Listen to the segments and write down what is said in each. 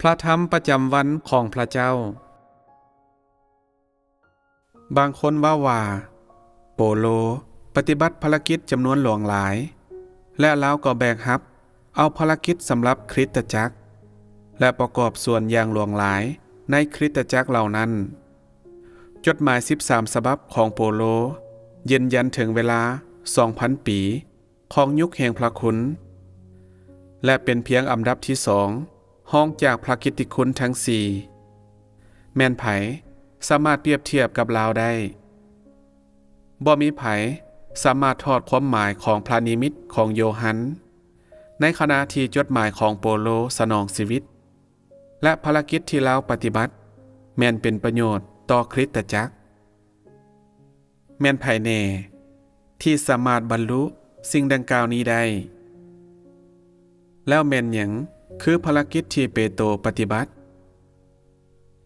ພະທຳປະຈຳວັນຂອງພະເຈົ້າ. ບາງຄົນເວົ້າວ່າ ໂປໂລປະຕິບັດພາລະກິດຈຳນວນຫຼວງຫຼາຍ ແລະ ລາວກໍແບກຮັບເອົາພາລະກິດສຳລັບຄຣິສຕະຈັກ ແລະ ປະກອບສ່ວນຢ່າງຫຼວງຫຼາຍໃນຄຣິສຕະຈັກເຫຼົ່ານັ້ນ. ຈົດໝາຍສິບສາມສະບັບຂອງໂປໂລຢືນຢັນເຖິງເວລາສອງພັນປີ ຂອງຍຸກແຫ່ງພະຄຸນ ແລະ ເປັນພຽງອັນດັບທີສອງຮອງຈາກພະກິດຕິຄຸນທັງສີ່. ແມ່ນໃຜສາມາດປຽບທຽບກັບລາວໄດ້? ບໍ່ມີໃຜສາມາດຖອດຄວາມໝາຍຂອງພະນິມິດຂອງໂຍຮັນ ໃນຂະນະທີ່ຈົດໝາຍຂອງໂປໂລສະໜອງຊີວິດ ແລະ ພາລະກິດທີ່ລາວປະຕິບັດແມ່ນເປັນປະໂຫຍດຕໍ່ຄຣິສຕະຈັກ. ແມ່ນໃຜແດ່ທີ່ສາມາດບັນລຸສິ່ງດັ່ງກ່າວນີ້ໄດ້? ແລ້ວແມ່ນຫຍັງຄືພາລະກິດທີ່ເປໂຕປະຕິບັດ?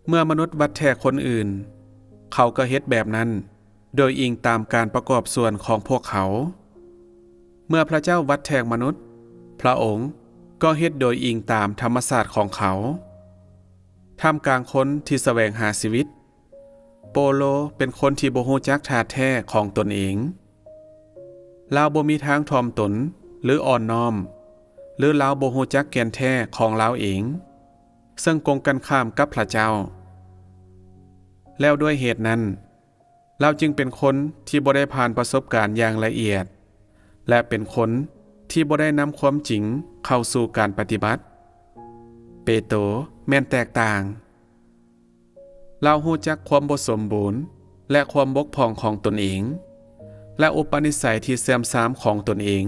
ເມື່ອມະນຸດວັດແທກຄົນອື່ນ, ເຂົາກໍເຮັດແບບນັ້ນໂດຍອີງຕາມການປະກອບສ່ວນຂອງພວກເຂົາ. ເມື່ອພະເຈົ້າວັດແທກມະນຸດ, ພະອົງກໍເຮັດໂດຍອີງຕາມທຳມະຊາດຂອງເຂົາ. ທ່າມກາງຄົນທີ່ສະແຫວງຫາຊີວິດ, ໂປໂລເປັນຄົນທີ່ບໍ່ຮູ້ຈັກທາດແທ້ຂອງຕົນເອງ. ລາວບໍ່ມີທາງຖ່ອມຕົນ ຫຼື ອ່ອນນ້ອມ, ຫຼື ລາວບໍ່ຮູ້ຈັກແກ່ນແທ້ຂອງລາວເອງ, ເຊິ່ງກົງກັນຂ້າມກັບພະເຈົ້າ. ແລ້ວດ້ວຍເຫດນັ້ນ, ລາວຈຶ່ງເປັນຄົນທີ່ບໍ່ໄດ້ຜ່ານປະສົບການຢ່າງລະອຽດ ແລະ ເປັນຄົນທີ່ບໍ່ໄດ້ນຳຄວາມຈິງເຂົ້າສູ່ການປະຕິບັດ. ເປໂຕແມ່ນແຕກຕ່າງ. ລາວຮູ້ຈັກຄວາມບໍ່ສົມບູນ ແລະ ຄວາມບົກຜ່ອງຂອງຕົນເອງ ແລະ ອຸປະນິໄສທີ່ເສື່ອມຊາມຂອງຕົນເອງ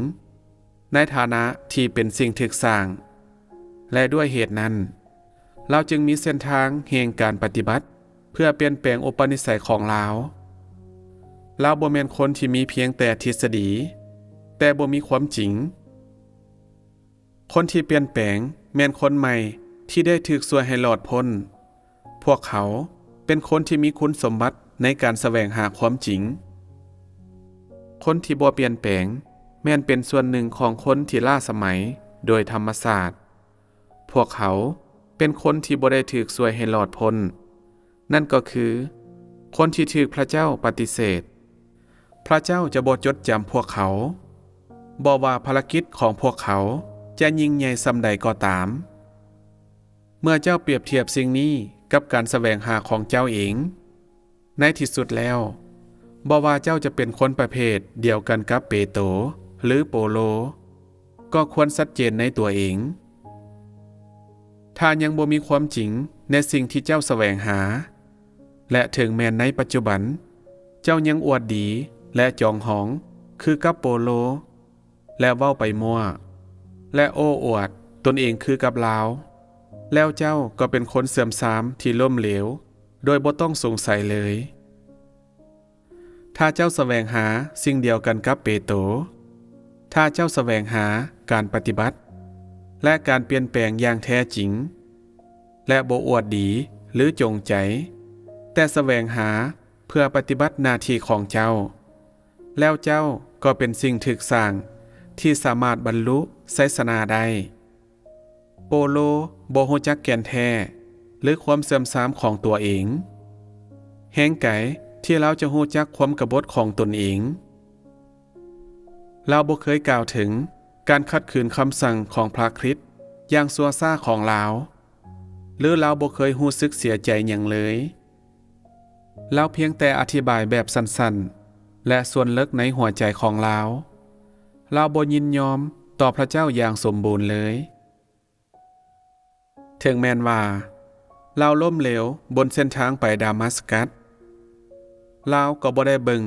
ໃນຖານະທີ່ເປັນສິ່ງຖືກສ້າງ ແລະ ດ້ວຍເຫດນັ້ນ, ລາວຈຶ່ງມີເສັ້ນທາງແຫ່ງການປະຕິບັດເພື່ອປ່ຽນແປງອຸປະນິໄສຂອງລາວ. ລາວບໍ່ແມ່ນຄົນທີ່ມີພຽງແຕ່ທິດສະດີ, ແຕ່ບໍ່ມີຄວາມຈິງ. ຄົນທີ່ປ່ຽນແປງແມ່ນຄົນໃໝ່ທີ່ໄດ້ຖືກຊ່ວຍໃຫ້ລອດພົ້ນ. ພວກເຂົາເປັນຄົນທີ່ມີຄຸນສົມບັດໃນການສະແຫວງຫາຄວາມຈິງ. ຄົນທີ່ບໍ່ປ່ຽນແປງແມ່ນເປັນສ່ວນໜຶ່ງຂອງຄົນທີ່ລ້າສະໄໝໂດຍທຳມະຊາດ. ພວກເຂົາເປັນຄົນທີ່ບໍ່ໄດ້ຖືກຊ່ວຍໃຫ້ລອດພົ້ນ. ນັ້ນກໍຄືຄົນທີ່ຖືກພະເຈົ້າປະຕິເສດ. ພະເຈົ້າຈະບໍ່ຈົດຈຳພວກເຂົາ, ບໍ່ວ່າພາລະກິດຂອງພວກເຂົາຈະຍິ່ງໃຫຍ່ສ່ຳໃດກໍຕາມ. ເມື່ອເຈົ້າປຽບທຽບສິ່ງນີ້ກັບການສະແຫວງຫາຂອງເຈົ້າເອງ, ໃນທີ່ສຸດແລ້ວ, ບໍ່ວ່າເຈົ້າຈະເປັນຄົນປະເພດດຽວກັນກັບເປໂຕ ຫຼື ໂປໂລ, ກໍຄວນຊັດເຈນໃນຕົວເອງ. ຖ້າຍັງບໍ່ມີຄວາມຈິງໃນສິ່ງທີ່ເຈົ້າສະແຫວງຫາ, ແລະ ເຖິງແມ່ນໃນປັດຈຸບັນເຈົ້າຍັງອວດດີ ແລະ ຈອງຫອງຄືກັບໂປໂລ, ແລະ ເວົ້າໄປມົ້ວ ແລະ ໂອ້ອວດຕົນເອງຄືກັບລາວ, ແລ້ວເຈົ້າກໍເປັນຄົນເສື່ອມຊາມທີ່ລົ້ມເຫຼວໂດຍບໍ່ຕ້ອງສົງໄສເລີຍ. ຖ້າເຈົ້າສະແຫວງຫາສິ່ງດຽວກັນກັບເປໂຕ, ຖ້າເຈົ້າສະແຫວງຫາການປະຕິບັດ ແລະ ການປ່ຽນແປງຢ່າງແທ້ຈິງ, ແລະ ບໍ່ອວດດີ ຫຼື ຈົງໃຈ, ແຕ່ສະແຫວງຫາເພື່ອປະຕິບັດໜ້າທີ່ຂອງເຈົ້າ, ແລ້ວເຈົ້າກໍເປັນສິ່ງຖືກສ້າງທີ່ສາມາດບັນລຸໄຊຊະນະໄດ້. ໂປໂລບໍ່ຮູ້ຈັກແກ່ນແທ້ ຫຼື ຄວາມເສື່ອມຊາມຂອງຕົວເອງ. ແຮງໃກທີ່ລາວຈະຮູ້ຈັກຄວາມກະບົດຂອງຕົນເອງ. ລາວບໍ່ເຄີຍກ່າວເຖິງການຂັດຂືນຄຳສັ່ງຂອງພະຄຣິດຢ່າງຊົ່ວຊ້າຂອງລາວ, ຫຼື ລາວບໍ່ເຄີຍຮູ້ສຶກເສຍໃຈຫຍັງເລີຍ. ລາວພຽງແຕ່ອະທິບາຍແບບສັ້ນໆ ແລະ ສ່ວນເລິກໃນຫົວໃຈຂອງລາວ. ລາວບໍ່ຍິນຍອມຕໍ່ພະເຈົ້າຢ່າງສົມບູນເລີຍ. ເຖິງແມ່ນວ່າລາວລົ້ມເຫຼວບົນເສັ້ນທາງໄປດາມັດສະກັດ, ລາວກໍບໍ່ໄດ້ເບິ່ງ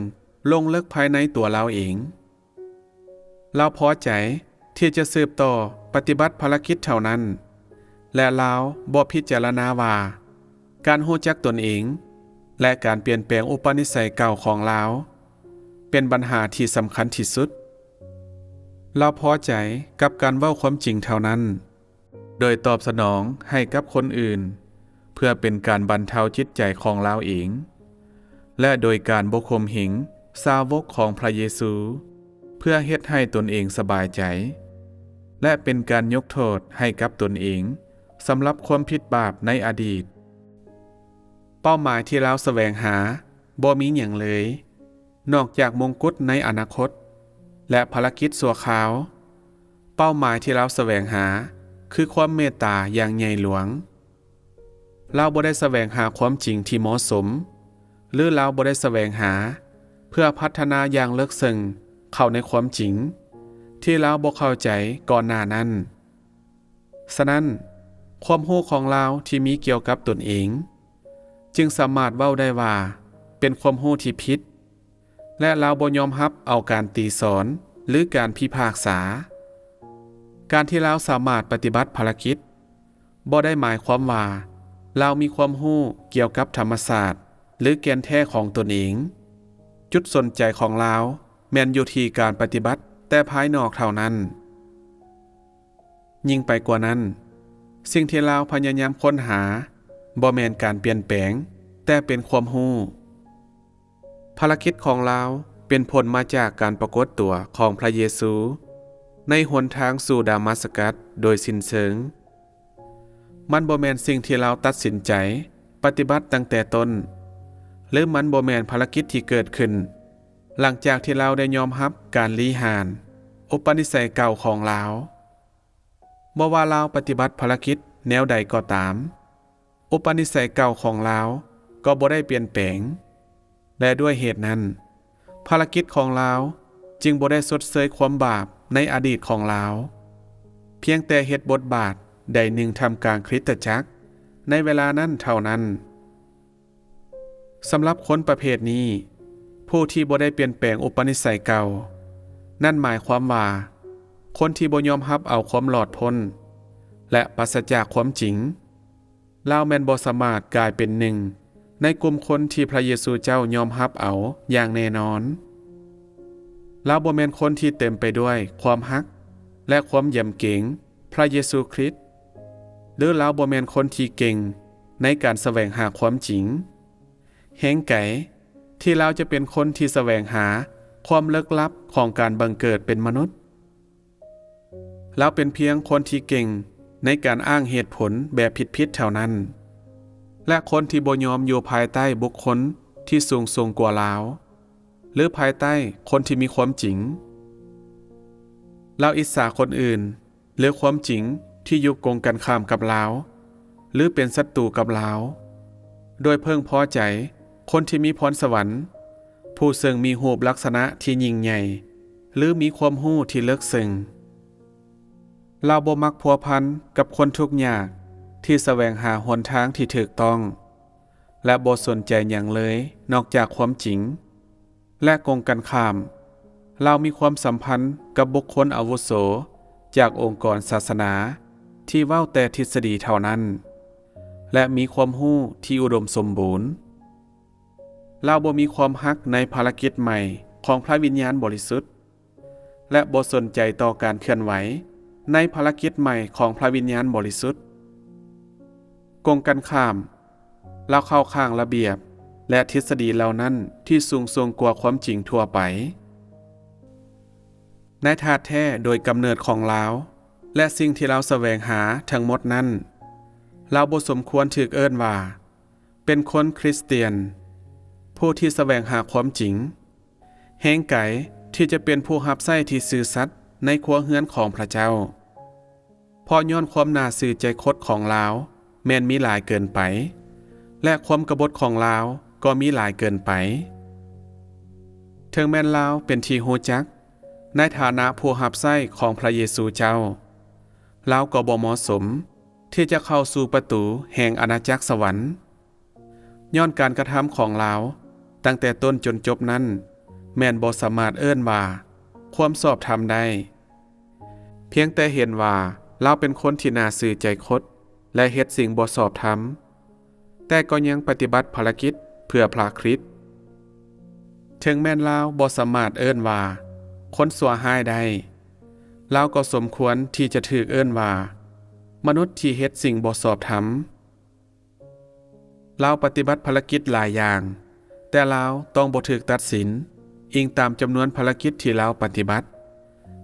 ລົງເລິກພາຍໃນຕົວລາວເອງ. ລາວພໍໃຈທີ່ຈະສືບຕໍ່ປະຕິບັດພາລະກິດເທົ່ານັ້ນ, ແລະ ລາວບໍ່ພິຈາລະນາວ່າການຮູ້ຈັກຕົນເອງ ແລະ ການປ່ຽນແປງອຸປະນິໄສເກົ່າຂອງລາວເປັນບັນຫາທີ່ສຳຄັນທີ່ສຸດ. ລາວພໍໃຈກັບການເວົ້າຄວາມຈິງເທົ່ານັ້ນ ໂດຍຕອບສະໜອງໃຫ້ກັບຄົນອື່ນ ເພື່ອເປັນການບັນເທົາຈິດໃຈຂອງລາວເອງ ແລະ ໂດຍການບໍ່ຂົ່ມເຫງສາວົກຂອງພະເຢຊູ ເພື່ອເຮັດໃຫ້ຕົນເອງສະບາຍໃຈ ແລະ ເປັນການຍົກໂທດໃຫ້ກັບຕົນເອງ ສຳລັບຄວາມຜິດບາບໃນອະດີດ. ເປົ້າໝາຍທີ່ລາວສະແຫວງຫາບໍ່ມີຫຍັງເລີຍ ນອກຈາກມົງກຸດໃນອະນາຄົດ ແລະ ພາລະກິດຊົ່ວຄາວ. ເປົ້າໝາຍທີ່ລາວສະແຫວງຫາຄືຄວາມເມດຕາຢ່າງໃຫຍ່ຫຼວງ. ລາວບໍ່ໄດ້ສະແຫວງຫາຄວາມຈິງທີ່ເໝາະສົມ ຫຼື ລາວບໍ່ໄດ້ສະແຫວງຫາເພື່ອພັດທະນາຢ່າງເລິກເຊິ່ງເຂົ້າໃນຄວາມຈິງທີ່ລາວບໍ່ເຂົ້າໃຈກ່ອນໜ້ານັ້ນ. ສະນັ້ນ, ຄວາມຮູ້ຂອງລາວທີ່ມີກ່ຽວກັບຕົນເອງ ຈຶ່ງສາມາດເວົ້າໄດ້ວ່າເປັນຄວາມຮູ້ທີ່ຜິດ ແລະ ລາວບໍ່ຍອມຮັບເອົາການຕີສອນ ຫຼື ການພິພາກສາ. ການທີ່ລາວສາມາດປະຕິບັດພາລະກິດ ບໍ່ໄດ້ໝາຍຄວາມວ່າລາວມີຄວາມຮູ້ກ່ຽວກັບທຳມະຊາດ ຫຼື ແກ່ນແທ້ຂອງຕົນເອງ. ຈຸດສົນໃຈຂອງລາວແມ່ນຢູ່ທີ່ການປະຕິບັດແຕ່ພາຍນອກເທົ່ານັ້ນ. ຍິ່ງໄປກວ່ານັ້ນ, ສິ່ງທີ່ລາວພະຍາຍາມຄົ້ນຫາບໍ່ແມ່ນການປ່ຽນແປງ, ແຕ່ເປັນຄວາມຮູ້. ພາລະກິດຂອງລາວເປັນຜົນມາຈາກການປາກົດຕົວຂອງພະເຢຊູໃນຫົນທາງສູ່ດາມັດສະກັດໂດຍສິ້ນເຊີງ. ມັນບໍ່ແມ່ນສິ່ງທີ່ລາວຕັດສິນໃຈປະຕິບັດຕັ້ງແຕ່ຕົ້ນ, ຫຼື ມັນບໍ່ແມ່ນພາລະກິດທີ່ເກີດຂຶ້ນຫຼັງຈາກທີ່ລາວໄດ້ຍອມຮັບການລີ້ຫານອຸປະນິໄສເກົ່າຂອງລາວ. ບໍ່ວ່າລາວປະຕິບັດພາລະກິດແນວໃດກໍຕາມ, ອຸປະນິໄສເກົ່າຂອງລາວກໍບໍ່ໄດ້ປ່ຽນແປງ, ແລະ ດ້ວຍເຫດນັ້ນ, ພາລະກິດຂອງລາວຈຶ່ງບໍ່ໄດ້ຊົດເຊີຍຄວາມບາບໃນອະດີດຂອງລາວ, ພຽງແຕ່ເຮັດບົດບາດໃດໜຶ່ງທ່າມກາງຄຣິສຕະຈັກໃນເວລານັ້ນເທົ່ານັ້ນ. ສຳລັບຄົນປະເພດນີ້, ຜູ້ທີ່ບໍ່ໄດ້ປ່ຽນແປງອຸປະນິໄສເກົ່າ, ນັ້ນໝາຍຄວາມວ່າ ຄົນທີ່ບໍ່ຍອມຮັບເອົາຄວາມຫຼອດພົ້ນ ແລະ ປາສະຈາກຄວາມຈິງ, ລາວແມ່ນບໍ່ສາມາດກາຍເປັນໜຶ່ງໃນກຸ່ມຄົນທີ່ພະເຢຊູເຈົ້າຍອມຮັບເອົາຢ່າງແນ່ນອນ. ລາວບໍ່ແມ່ນຄົນທີ່ເຕັມໄປດ້ວຍຄວາມຮັກ ແລະ ຄວາມຢຳເກງພະເຢຊູຄຣິດ, ຫຼື ລາວບໍ່ແມ່ນຄົນທີ່ເກັ່ງໃນການສະແຫວງຫາຄວາມຈິງ. ແຮງໄກທີ່ລາວຈະເປັນຄົນທີ່ສະແຫວງຫາຄວາມເລິກລັບຂອງການບັງເກີດເປັນມະນຸດ. ລາວເປັນພຽງຄົນທີ່ເກັ່ງໃນການອ້າງເຫດຜົນແບບຜິດໆເທົ່ານັ້ນ ແລະ ຄົນທີ່ບໍ່ຍອມຢູ່ພາຍໃຕ້ບຸກຄົນທີ່ສູງສົ່ງກວ່າລາວ ຫຼື ພາຍໃຕ້ຄົນທີ່ມີຄວາມຈິງ. ລາວອິດສາຄົນອື່ນ ຫຼື ຄວາມຈິງທີ່ຢູ່ກົງກັນຂ້າມກັບລາວ ຫຼື ເປັນສັດຕູກັບລາວ, ໂດຍເພິ່ງພໍໃຈຄົນທີ່ມີພອນສະຫວັນ, ຜູ້ເຊິ່ງມີຮູບລັກສະນະທີ່ຍິ່ງໃຫຍ່ ຫຼື ມີຄວາມຮູ້ທີ່ເລິກເຊິ່ງ. ລາວບໍ່ມັກພົວພັນກັບຄົນທຸກຍາກທີ່ສະແຫວງຫາຫົນທາງທີ່ຖືກຕ້ອງ ແລະ ບໍ່ສົນໃຈຫຍັງເລີຍນອກຈາກຄວາມຈິງ. ແລະ ກົງກັນຂ້າມ, ລາວມີຄວາມສຳພັນກັບບຸກຄົນອາວຸໂສຈາກອົງກອນສາສະໜາທີ່ເວົ້າແຕ່ທິດສະດີເທົ່ານັ້ນ ແລະ ມີຄວາມຮູ້ທີ່ອຸດົມສົມບູນ. ລາວບໍ່ມີຄວາມຮັກໃນພາລະກິດໃໝ່ຂອງພະວິນຍານບໍລິສຸດ ແລະ ບໍ່ສົນໃຈຕໍ່ການເຄື່ອນໄຫວໃນພາລະກິດໃໝ່ຂອງພະວິນຍານບໍລິສຸດ. ກົງກັນຂ້າມ, ລາວເຂົ້າຂ້າງລະບຽບ ແລະ ທິດສະດີເຫຼົ່ານັ້ນທີ່ສູງສົ່ງກວ່າຄວາມຈິງທົ່ວໄປ. ໃນທ່າແທ້ໂດຍກຳເນີດຂອງລາວ ແລະ ສິ່ງທີ່ລາວສະແຫວງຫາທັງໝົດນັ້ນ, ລາວບໍ່ສົມຄວນຖືກເອີ້ນວ່າເປັນຄົນຄຣິສຕຽນ ຜູ້ທີ່ສະແຫວງຫາຄວາມຈິງ. ແຮງໄກທີ່ຈະເປັນຜູ້ຮັບໃຊ້ທີ່ຊື່ສັດໃນຄົວເຮືອນຂອງພະເຈົ້າ, ເພາະຍ້ອນຄວາມໜ້າຊື່ໃຈຄົດຂອງລາວແມ່ນມີຫຼາຍເກີນໄປ ແລະ ຄວາມກະບົດຂອງລາວກໍມີຫຼາຍເກີນໄປ. ເຖິງແມ່ນລາວເປັນທີ່ຮູ້ຈັກໃນຖານະຜູ້ຮັບໃຊ້ຂອງພະເຢຊູເຈົ້າ, ລາວກໍບໍ່ເໝາະສົມທີ່ຈະເຂົ້າສູ່ປະຕູແຫ່ງອານາຈັກສະຫວັນ. ຍ້ອນການກະທຳຂອງລາວຕັ້ງແຕ່ຕົ້ນຈົນຈົບນັ້ນ ແມ່ນບໍ່ສາມາດເອີ້ນວ່າຄວາມຊອບທຳໄດ້. ພຽງແຕ່ເຫັນວ່າລາວເປັນຄົນທີ່ໜ້າຊື່ໃຈຄົດ ແລະ ເຮັດສິ່ງບໍ່ຊອບທຳ, ແຕ່ກໍຍັງປະຕິບັດພາລະກິດເພື່ອພະຄຣິດ. ເຖິງແມ່ນລາວບໍ່ສາມາດເອີ້ນວ່າຄົນຊົ່ວຮ້າຍໄດ້, ລາວກໍສົມຄວນທີ່ຈະຖືກເອີ້ນວ່າມະນຸດທີ່ເຮັດສິ່ງບໍ່ຊອບທຳ. ລາວປະຕິບັດພາລະກິດຫຼາຍຢ່າງ, ແຕ່ລາວຕ້ອງບໍ່ຖືກຕັດສິນອີງຕາມຈຳນວນພາລະກິດທີ່ລາວປະຕິບັດ,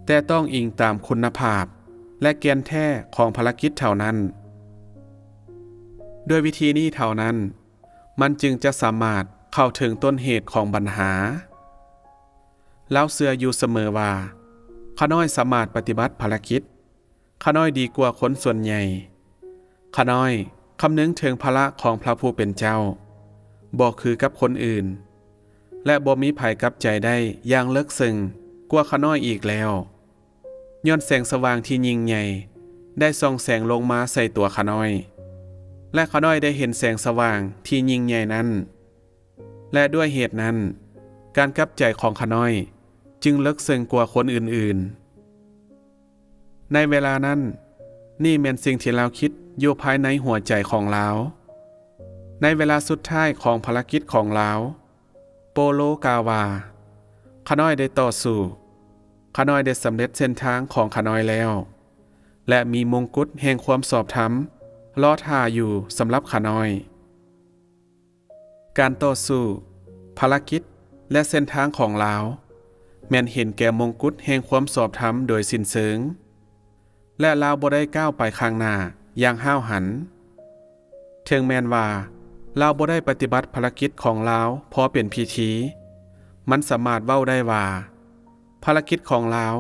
ແຕ່ຕ້ອງອີງຕາມຄຸນນະພາບ ແລະ ແກ່ນແທ້ຂອງພາລະກິດເທົ່ານັ້ນ. ດ້ວຍວິທີນີ້ເທົ່ານັ້ນ, ມັນຈຶ່ງຈະສາມາດເຂົ້າເຖິງຕົ້ນເຫດຂອງບັນຫາ. ລາວເຊື່ອຢູ່ສະເໝີວ່າ ຂ້ານ້ອຍສາມາດປະຕິບັດພາລະກິດ ຂ້ານ້ອຍດີກວ່າຄົນສ່ວນໃຫຍ່. ຂ້ານ້ອຍຄຳນຶງເຖິງພາລະຂອງພະຜູ້ເປັນເຈົ້າ ບໍ່ຄືກັບຄົນອື່ນ ແລະ ບໍ່ມີໃຜກັບໃຈໄດ້ຢ່າງເລິກເຊິ່ງກວ່າຂ້ານ້ອຍອີກແລ້ວ. ຍ້ອນແສງສະຫວ່າງທີ່ຍິ່ງໃຫຍ່ໄດ້ສ່ອງແສງລົງມາໃສ່ຕົວຂ້ານ້ອຍ ແລະ ຂ້ານ້ອຍໄດ້ເຫັນແສງສະຫວ່າງທີ່ຍິ່ງໃຫຍ່ນັ້ນ ແລະ ດ້ວຍເຫດນັ້ນ, ການກັບໃຈຂອງຂ້ານ້ອຍຈຶ່ງເລິກເຊິ່ງກວ່າຄົນອື່ນໆ. ໃນເວລານັ້ນ, ນີ້ແມ່ນສິ່ງທີ່ລາວຄິດຢູ່ພາຍໃນຫົວໃຈຂອງລາວ. ໃນເວລາສຸດທ້າຍຂອງພາລະກິດຂອງລາວ, ໂປໂລກ່າວວ່າ, ຂ້ານ້ອຍໄດ້ຕໍ່ສູ້, ຂ້ານ້ອຍໄດ້ສຳເລັດເສັ້ນທາງຂອງຂ້ານ້ອຍແລ້ວ ແລະ ມີມົງກຸດແຫ່ງຄວາມຊອບທຳລໍຖ້າຢູ່ສຳລັບຂ້ານ້ອຍ. ການຕໍ່ສູ້, ພາລະກິດ ແລະ ເສັ້ນທາງຂອງລາວ ແມ່ນເຫັນແກ່ມົງກຸດແຫ່ງຄວາມຊອບທຳໂດຍສິ້ນເຊີງ ແລະ ລາວບໍ່ໄດ້ກ້າວໄປຂ້າງໜ້າຢ່າງຫ້າວຫັນ. ເຖິງແມ່ນວ່າລາວບໍ່ໄດ້ປະຕິບັດພາລະກິດຂອງລາວພໍເປັນພິທີ, ມັນສາມາດເວົ້າໄດ້ວ່າ ພາລະກິດຂອງລາວ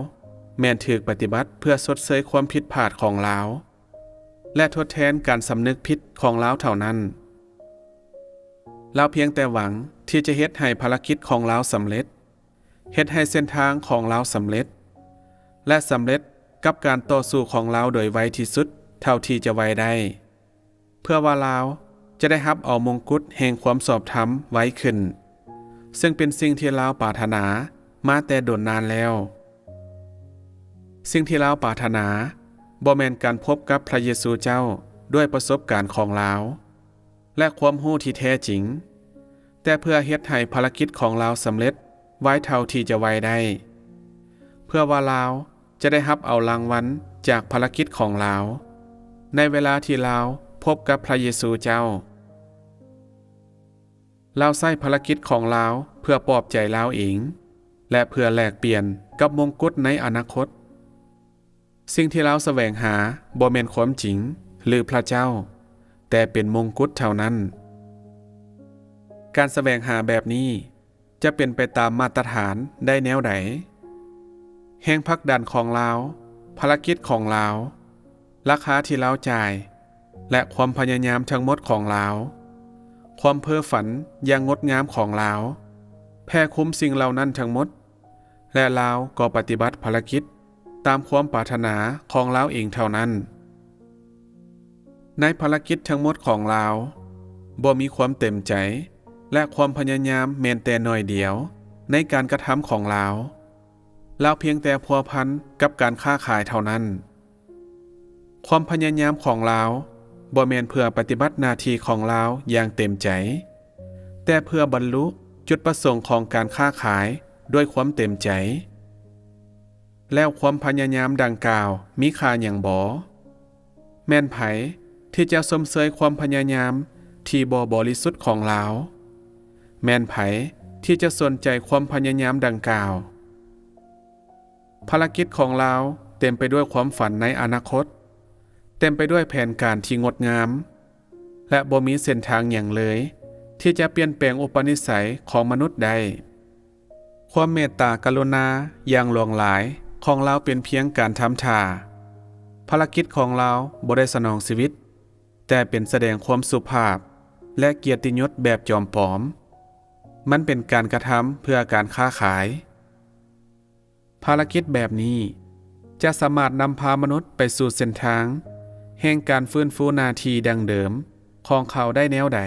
ແມ່ນຖືກປະຕິບັດເພື່ອຊົດເຊີຍຄວາມຜິດພາດຂອງລາວ ແລະ ທົດແທນການສຳນຶກຜິດຂອງລາວເທົ່ານັ້ນ. ລາວພຽງແຕ່ຫວັງທີ່ຈະເຮັດໃຫ້ພາລະກິດຂອງລາວສຳເລັດ, ເຮັດໃຫ້ເສັ້ນທາງຂອງລາວສຳເລັດ ແລະ ສຳເລັດກັບການຕໍ່ສູ້ຂອງລາວໂດຍໄວທີ່ສຸດເທົ່າທີ່ຈະໄວໄດ້, ເພື່ອວ່າລາວຈະໄດ້ຮັບເອົາມົງກຸດແຫ່ງຄວາມຊອບທຳໄວຂຶ້ນ, ເຊິ່ງເປັນສິ່ງທີ່ລາວປາດຖະໜາມາແຕ່ດົນນານແລ້ວ. ສິ່ງທີ່ລາວປາດຖະໜາບໍ່ແມ່ນການພົບກັບພະເຢຊູເຈົ້າດ້ວຍປະສົບການຂອງລາວ ແລະ ຄວາມຮູ້ທີ່ແທ້ຈິງ, ແຕ່ເພື່ອເຮັດໃຫ້ພາລະກິດຂອງລາວສຳເລັດໄວເທົ່າທີ່ຈະໄວໄດ້, ເພື່ອວ່າລາວຈະໄດ້ຮັບເອົາລາງວັນຈາກພາລະກິດຂອງລາວ ໃນເວລາທີ່ລາວພົບກັບພະເຢຊູເຈົ້າ. ລາວໃຊ້ພາລະກິດຂອງລາວເພື່ອປອບໃຈລາວເອງ ແລະ ເພື່ອແລກປ່ຽນກັບມົງກຸດໃນອະນາຄົດ. ສິ່ງທີ່ລາວສະແຫວງຫາບໍ່ແມ່ນຄວາມຈິງ ຫຼື ພະເຈົ້າ, ແຕ່ເປັນມົງກຸດເທົ່ານັ້ນ. ການສະແຫວງຫາແບບນີ້ຈະເປັນໄປຕາມມາດຕະຖານໄດ້ແນວໃດ? ແຮງຜັກດັນຂອງລາວ, ພາລະກິດຂອງລາວ, ລາຄາທີ່ລາວຈ່າຍ ແລະ ຄວາມພະຍາຍາມທັງໝົດຂອງລາວ, ຄວາມເພ້ຝັນຢ່າງງົດງາມຂອງລາວ ແຜ່ຄຸມສິ່ງເຫຼົ່ານັ້ນທັງໝົດ ແລະ ລາວກໍປະຕິບັດພາລະກິດຕາມຄວາມປາດຖະໜາຂອງລາວເອງເທົ່ານັ້ນ. ໃນພາລະກິດທັງໝົດຂອງລາວ, ບໍ່ມີຄວາມເຕັມໃຈ ແລະ ຄວາມພະຍາຍາມແມ່ນແຕ່ໜ້ອຍດຽວໃນການກະທຳຂອງລາວ. ລາວພຽງແຕ່ພົວພັນກັບການຄ້າຂາຍເທົ່ານັ້ນ. ຄວາມພະຍາຍາມຂອງລາວບໍ່ແມ່ນເພື່ອປະຕິບັດໜ້າທີ່ຂອງລາວຢ່າງເຕັມໃຈ, ແຕ່ເພື່ອບັນລຸຈຸດປະສົງຂອງການຄ້າຂາຍດ້ວຍຄວາມເຕັມໃຈ. ແລ້ວຄວາມພະຍາຍາມດັ່ງກ່າວມີຄ່າຫຍັງບໍ? ແມ່ນໃຜທີ່ຈະຊົມເຊີຍຄວາມພະຍາຍາມທີ່ບໍ່ບໍລິສຸດຂອງລາວ? ແມ່ນໃຜທີ່ຈະສົນໃຈຄວາມພະຍາຍາມດັ່ງກ່າວ? ພາລະກິດຂອງລາວເຕັມໄປດ້ວຍຄວາມຝັນໃນອະນາຄົດ, ເຕັມໄປດ້ວຍແຜນການທີ່ງົດງາມ, ແລະ ບໍ່ມີເສັ້ນທາງຫຍັງເລີຍທີ່ຈະປ່ຽນແປງອຸປະນິໄສຂອງມະນຸດໄດ້. ຄວາມເມດຕາກະລຸນາຢ່າງຫຼວງຫຼາຍຂອງລາວເປັນພຽງການທຳທ່າ. ພາລະກິດຂອງລາວບໍ່ໄດ້ສະໜອງຊີວິດ, ແຕ່ເປັນສະແດງຄວາມສຸພາບ ແລະ ກຽດຕິຍົດແບບຈອມປອມ. ມັນເປັນການກະທຳເພື່ອການຄ້າຂາຍ. ພາລະກິດແບບນີ້ຈະສາມາດນຳພາມະນຸດໄປສູ່ເສັ້ນທາງແຫ່ງການຟື້ນຟູໜ້າທີ່ດັ້ງເດີມຂອງເຂົາໄດ້ແນວໃດ?